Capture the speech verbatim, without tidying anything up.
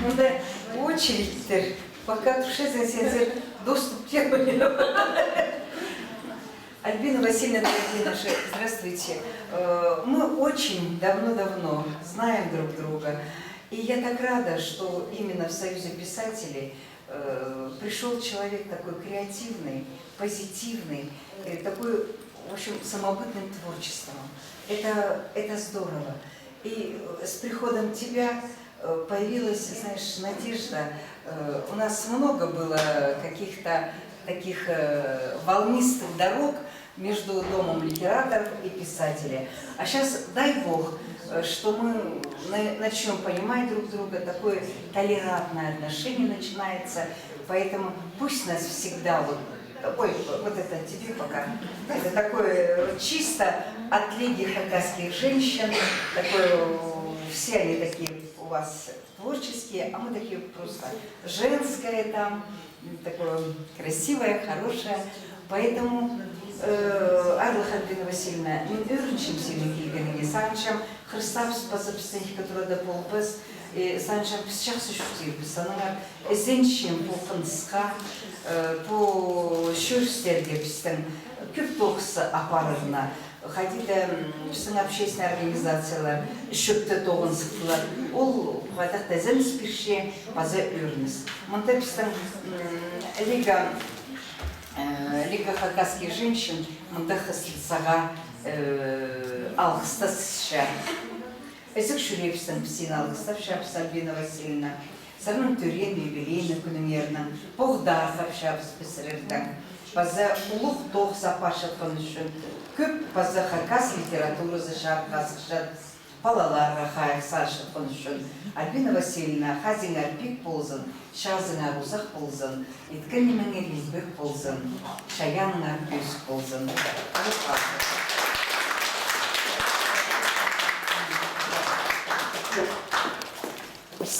Мында очередьтер. Пока тіпчезің, сеңер доступ тее. Альбина Васильевна, дорогие наши, здравствуйте. Э, мы очень давно-давно знаем друг друга. И я так рада, что именно в Союзе писателей, э, пришёл человек такой креативный, позитивный, э, такой, в общем, самобытным творчеством. Это, это здорово. И, э, с приходом тебя, э, появилась, знаешь, надежда. Э, у нас много было каких-то таких, э, волнистых дорог между Домом литераторов и писателей. А сейчас, дай бог, э, что мы на-, начнём понимать друг друга, такое толерантное отношение начинается. Поэтому пусть нас всегда вот такой, вот это тебе пока, это такое, э, чисто от Лиги хакасских женщин, такое, э, все они такие у вас творческие, а мы такие просто женское там, м, такое красивое, хорошее. Поэтому, э, аарлығ Альбина Васильевна, мин ӧрінчем синің килгеніңе, сағынчам, хырыстабыс паза пістің ікі турада полбас, э, сағынчам, піс чахсы чуртирбыс. Аннаңар ізенчем пу хынысха, э, пу чӧрістерге пістің кӧп тоғыс апарарына. Хайди даа, м, пістің общественный организациялар чӧпте тоғын сыхтылар. Ол хайдағ-да ізеніс пирче, паза ӧрініс. Мында пістің, м, Лига, э, Лига хакасских женщин мында хыс-, сағаа, э, алғыстасча. Ізік чӱреебістең піс сині алғыстапчабыс, Альбина Васильевна. Сірернің тӧреен юбилейнің кӱніңернең, поғдархапчабыс піс сірердең. Паза улуғ тоғыс апарчатхан ӱчӱн, кӧп паза хакас литературазы чарыхха сыхча, палаларға хайығ салчатхан ӱчӱн. Альбина Васильевна, хазииңер пик ползын, чазыңар узах ползын, иткен нимеңер илбек ползын, чайааныңар кӧзік ползын.